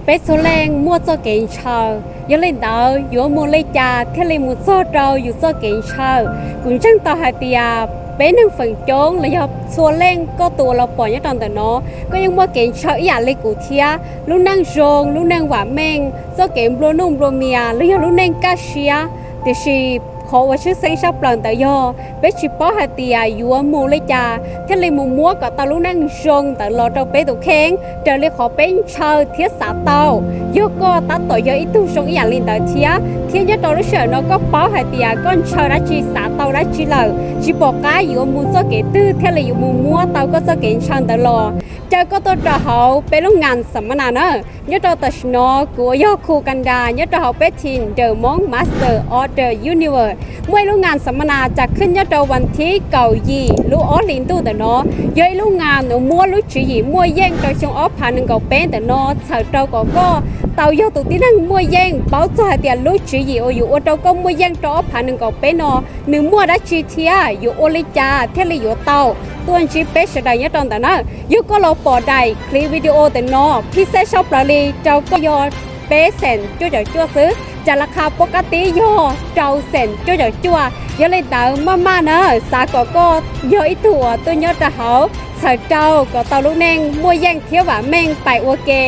Peb txhua leej muaj txoj kev ntshaw, yog li ntawd yuav mus li cas thiaj li mus txog rau yus txoj kev ntshaw? Kuv ntseeg tau hais tias peb neeg feem coob los yog txhua leej koj tus uas los pom nyob rau ntawm no, koj yeej muaj kev ntshaw ib yam li kuv thiab. Lub neej zoo, lub neej vam meej, txoj kev nplua nuj nplua mias los yog lub neej kaj siab. Tiam sis qhov uas tshwj xeeb sab plaws ntawd yog peb tsis paub hais tias yuav mus li cas thiaj li mus muab kom tau lub neej zoo ntawd los rau peb tus kheej raws li qhov peb ntshaw thiab xav tau. Yog koj tab tom yog ib tug zoo ib yam li ntawd thiab, thiab nyob rau lub sij hawm no koj paub hais tias koj ntshaw dab tsi xav tau dab tsi lawm, tsis pom qab yuav mus txoj kev twg thiaj li yuav mus muab tau koj txoj kev ntshaw ntawd los, caw koj tuaj rau hauv peb lub ngan xas mas nas na. Nyob rau tam sim no kuv uas yog Khu Kandas nyob rau hauv peb team The Hmong Master of the Universe muaj ib lub ngan xas mas nas tsa khwb nyob rau vas thib kaum yim lub ob hlis ntuj ntawm no. Yog ib lub ngan uas muab lub tswv yim muaj yeej rau xyoo ob phav nees nkaum peb ntawm no txhawm rau kom koj tau yog tus tib neeg muaj yeej, paub txog hais tias lub tswv yim uas yuav ua rau koj muaj yeej rau ob phav nees nkaum peb no nws muaj dab tsi thiab yuav ua li cas thiaj li yuav tau. Tuaj ntsib peb sawv daws nyob rau ntawm na. Yog koj los pom daim clip video ntawm no, phij xej sab plaws li rau koj yog peb xees cuaj caum cuaj xwb, cas las qha pob kab tib yog rau xees cuaj caum cuaj. Yog li ntawd maj maj na, xav kom koj yog ib tug uas tuaj nyob rau hauv txhawm rau kom tau lub neej muaj yeej thiab vam meej pais ua ke.